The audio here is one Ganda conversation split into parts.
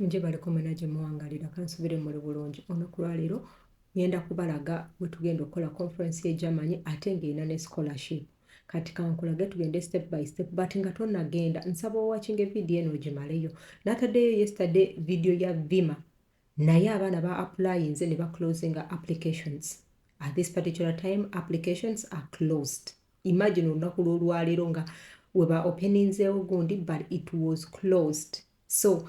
Njebaleko mwena gye muwangalira kansubire muli bulungi. Olunaku lwaleero ngenda kubalaga bwe tugenda okukola conference ye Germany ate ng'erina ne scholarship. Kati kankulage tugende step by step, but nga tonnagenda nsaba owatchinge video eno ogimaleyo. Nataddeyo yesterday video ya Vima, naye abaana ba applyinze ne baclosinga applications. At this particular time applications are closed. Imagine olunaku lw'olwaleero nga we ba openinzeewo gundi, but it was closed. So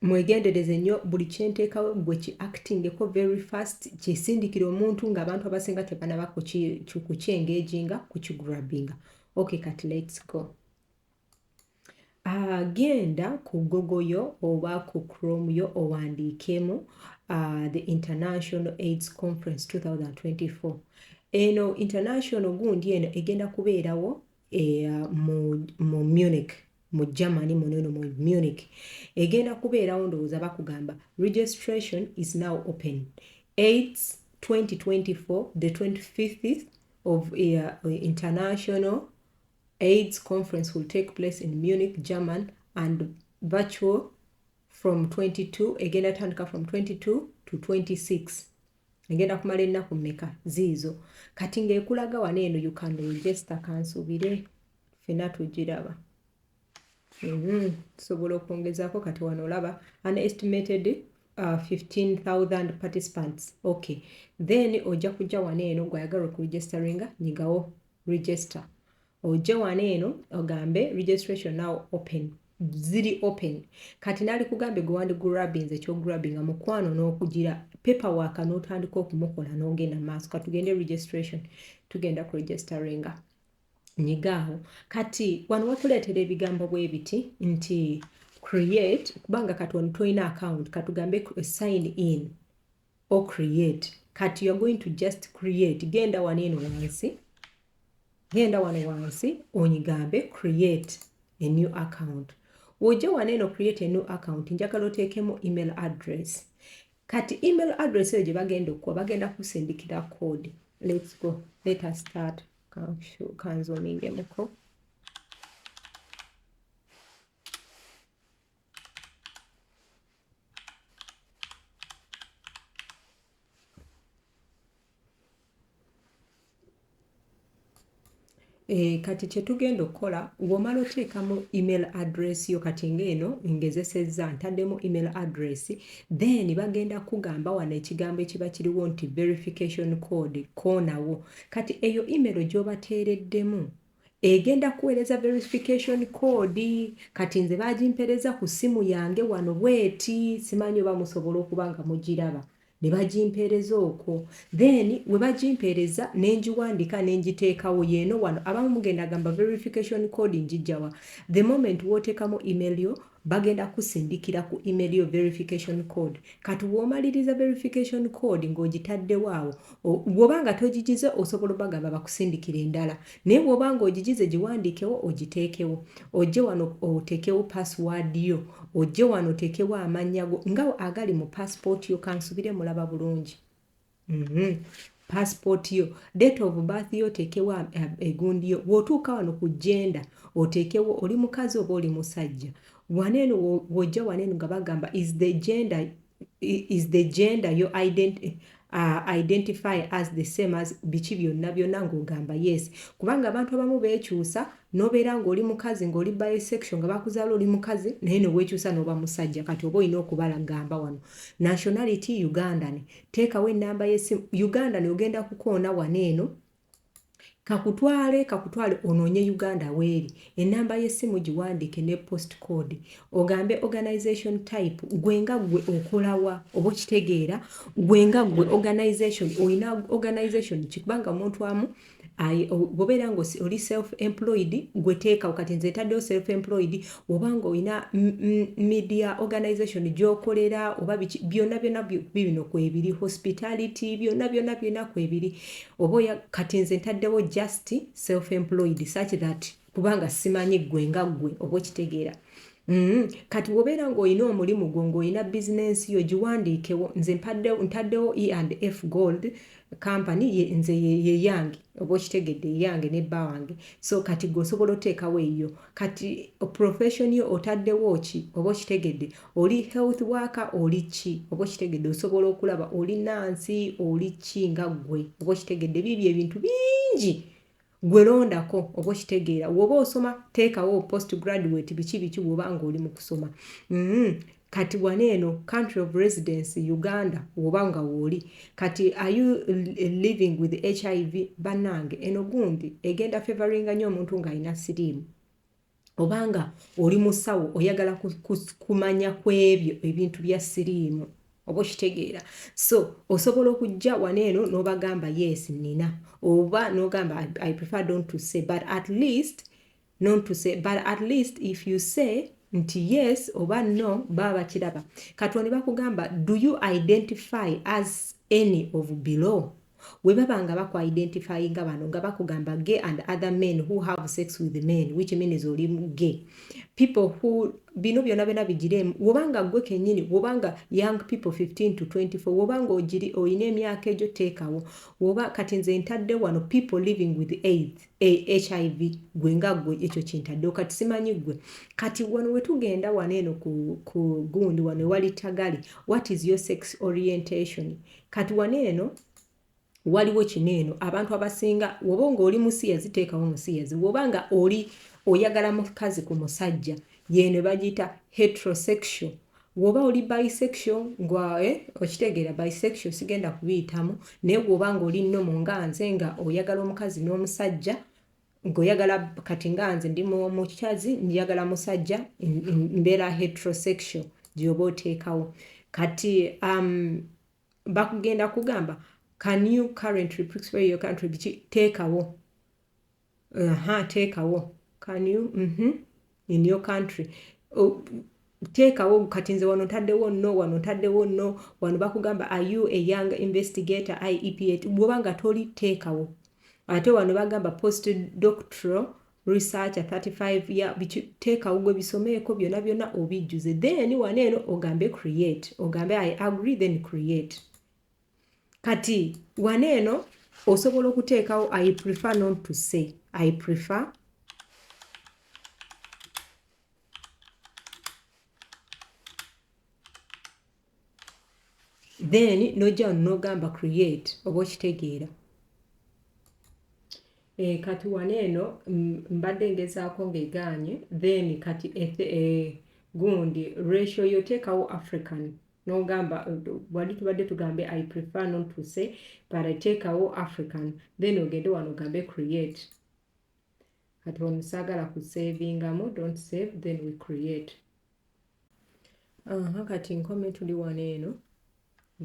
mwegendereze nnyo, buli kyenteekawo gwe ki actingeko very fast, kyesindikira omuntu ng'abantu abasinga tebanaba kukyengaginga, kukigrabinga. Okay, kati let's go. Genda ku Google yo oba ku Chrome yo, owandiikemu the International AIDS Conference 2024. Eno international gundi eno egenda kubeerawo mu Munich, mu Germany muno mu Munich egenda kubeerawo. Ndowooza bakugamba registration is now open, AIDS 2024, the 25th of International AIDS Conference will take place in Munich, German, and virtual from 22, egenda tandika from 22 to 26, egenda kumala ennaku mmeka ziizo. Kati ng'ekulaga wano eno you can register. Kansubire ffenna tugiraba. Tusobola okwongezaako. Kati wano olaba an estimated 15,000 participants. Okay, then ojja kujja wano eno, gwayagala okuregisteringa, nyigawo register, ojje wano eno ogambe registration now open, ziri open. Kati naali kugambe gwe wandi grabbinze ekyograbbinga mukwano n'okugira paperwork n'otandika okumukola n'ogenda maaso. Katugende registration, tugenda kuregisteringa, nyigaawo. Kati wano watuleetera ebigambo bwe biti nti create, kubanga kati wano tolina account. Katugambe sign in or create. Kati you are going to just create. Genda wano eno wansi, genda wano wansi onyigambe create a new account. Wojja wano eno create a new account, njagala oteekemu email address. Kati email address eyo gye bagenda okuwa, bagenda kusindikira code. Let's go, let us start. Kanzoomingemuko. Kati kyetugenda okukola, bw'omala oteekamu email address yo, kati ng'eno ngezesezza ntaddemu email address, then bagenda kugamba wano ekigambo ekiba kiriwo nti verification code koonawo. Kati eyo email gy'obateereddemu egenda kuweereza verification code. Kati nze bagimpereza ku ssimu yange wano bweti, simanyi oba musobola okuba nga mugiraba, ne bagimpeereza okwo. Then we bagimpeereza ne ngiwandika ne ngiteekawo yeeno wano. Abamu mugenda gamba verification code njijjawa? The moment w'oteekamu email yo, bagenda kusindikira ku email yo verification code. Kati w'omaliriza verification code ng'ogitaddewo awo, bw'oba nga togigize osobola obagamba bakusindikira endala, naye bw'oba nga ogigize giwandiikewo ogiteekewo. Ojje wano oteekewo password yo, ojje wano oteekewo amannya go nga agali mu passport yo. Kansubire mulaba bulungi. Passport yo, date of birth yo, oteekewo egundi yo. Bw'otuuka wano ku gender, oteekewo oli mukazi oba oli musajja. Wano eno w'ojja wano eno nga bagamba is the gender your identify as the same as biki byonna byonna, ng'ogamba yes, kubanga abantu abamu beekyusa n'obeera ng'oli mukazi ng'oli bisexual, nga bakuzaala oli mukazi naye ne weekyusa n'oba musajja. Kati oba olina okubalagamba wano nationality Ugandan, teekawo ennamba y'essimu Ugandan, ogenda kukoona wano eno kakutwale kakutwale onoonye Uganda weeri, ennamba y'essimu giwandiike ne post code, ogambe organization type, gwe nga gwe okolawa, oba okitegeera, gwe nga gwe organization olina organization ki? Kubanga omuntu amu bw'obeera nga oli self employed, gwe teekawo. Kati nze ntaddewo self employed. Oba nga olina media organization gy'okolera oba biki byonna byonna bibino kwebiri, hospitality, byonna byonna byonna kwebiri oba. Kati nze ntaddewo just self employed such that kubanga simanyi gwe nga gwe, oba okitegeera. Kati wobeera ng'olina omulimu gwo, ng'olina bizinensi yo, giwandiikewo. Nze ntaddewo E and F Gold Company, nze ye yange, oba okitegedde, yange ne bba wange. So kati gwe osobola oteekawo eyo. Kati profession yo otaddewo ki, oba okitegedde? Oli health worker, oli ki, oba okitegedde? Osobola okulaba oli nurse, oli ki nga ggwe, oba okitegedde? Biibyo ebintu bingi, gwe londako, oba okitegeera? Woba osoma, teekawo post graduate, biki biki, bw'oba ng'oli mu kusoma. Kati wano eno country of residence Uganda, woba nga wooli. Kati are you living with HIV? Bannange, eno gundi egenda favoringa nnyo omuntu ng'alina siriimu, obanga oli musawo oyagala kumanya ku ebyo ebintu bya siriimu, oba okitegeera? So osobola okujja wano eno n'obagamba yes, nina, oba n'ogamba I prefer don't to say, but at least not to say, but at least if you say nti yes oba no, baba bakiraba. Kati wano bakugamba, do you identify as any of below? We baba nga baku-identifyinga bano nga bakugamba gay and other men who have sex with men, which means oli gay people who, bino byonna byonna bigiremu. Wobanga gwe kennyini, wobanga young people 15 to 24, wobanga ogiri olina emyaka egyo, teekawo. Woba kati nze ntadde wano people living with AIDS, HIV, gwe nga gwe ekyo kintaddewo. Kati simanyi gwe. Kati wano wetugenda wano eno ku gundi wano ewali tagali, what is your sex orientation? Kati wano eno waliwo kino eno, abantu abasinga, woba nga oli musiyazi, teekawo musiyazi. Woba nga oli oyagala mukazi ku musajja, yeno bagiyita heterosexual. Woba oli bisexual nga okitegeera, bisexual sigenda kubiyitamu, naye bw'oba nga oli normal nga nze, nga oyagala omukazi n'omusajja, ng'oyagala, kati nga nze ndi mukazi njagala musajja, mbeera heterosexual, gy'oba oteekawo. Kati bakugenda kugamba, can you currently prescribe your country, biki, teekawo. Aha, teekawo can you in your country, teekawo. Kati nze wano ntaddewo no, wano ntaddewo no. Wano bakugamba, are you a young investigator IEP? Bw'oba nga toli, teekawo. Ate wano bagamba post doctoral researcher 35 ya biki, teekawo. Gwe bisomeeko byonna byonna obijjuze, then wano eno ogambe create, ogambe I agree, then create. Kati wano eno osobola okuteekawo I prefer not to say, I prefer then nojja wano n'ogamba create, oba okitegeera? Kati wano eno mbadde ngezaako ng'egaanye. Then kati gundi race yo, teekawo African, n'ogamba wali tubadde tugambe I prefer not to say, but I teekawo African, then ogende wano ogambe create. Kati wano saagala kusavingamu, don't save, then we create. Aha, kati nkome tuli wano eno,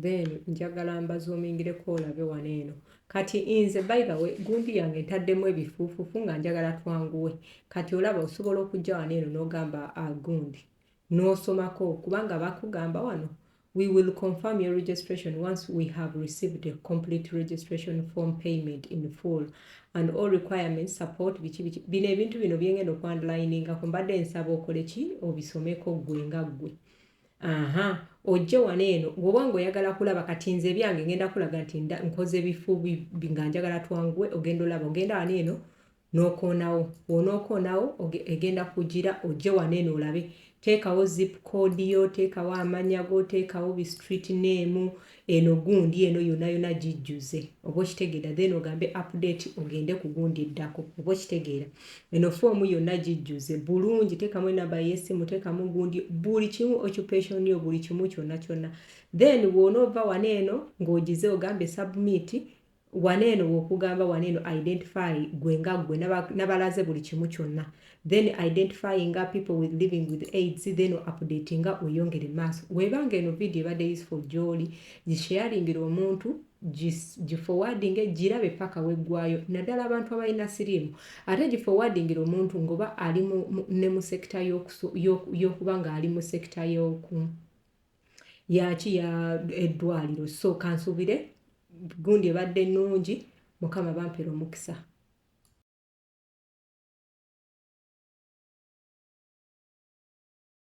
then njagala mbazoomingireko olabe wano eno. Kati nze, by the way, gundi yange ntaddemu ebifuufufu nga njagala twanguwe. Kati olaba osobola okujja wano eno n'ogamba gundi n'osomako, kubanga bakugamba wano, we will confirm your registration once we have received a complete registration form, payment in full and all requirements support, biki biki. Bino ebintu bino byengenda okuunderliningako, mbadde nsaba okole ki, obisomeko ggwe nga ggwe. Aha, ojje wano eno bw'oba ng'oyagala kulaba. Kati nze ebyange ngenda kulaga nti nkoze bifu nga njagala twanguwe. Ogenda olaba, ogenda wano eno n'okoonawo, bw'onookoonawo egenda kugira ojje wano eno olabe. Teekawo zip code yo, teekawo amannya go, teekawo bi street name, eno gundi eno yonna yonna gijjuze, oba okitegeera? Then ogambe update, ogende ku gundi eddako, oba okitegeera? Eno foomu yonna gijjuze bulungi, teekamu enamba y'essimu, teekamu gundi, buli kimu, occupation yo, buli kimu kyonna kyonna. Then bw'onoova wano eno ng'ogize, ogambe submit. Wano eno wokugamba wano eno identify gwe nga gwe, nabalaze buli kimu kyonna, then identifying people with living with AIDS, then updatinga, oyongere maaso. Webanga eno video ebadde useful gy'oli, gisharingira omuntu, giforwardinge, girabe paka weggwayo, naddala abantu abalina siriimu. Ate giforwardingira omuntu ngoba ali ne mu sector y'okuba ng'ali mu sector y'oku yaki ya eddwaliro. So kansuubire gundi ebadde nnungi. Mukama bampera omukisa.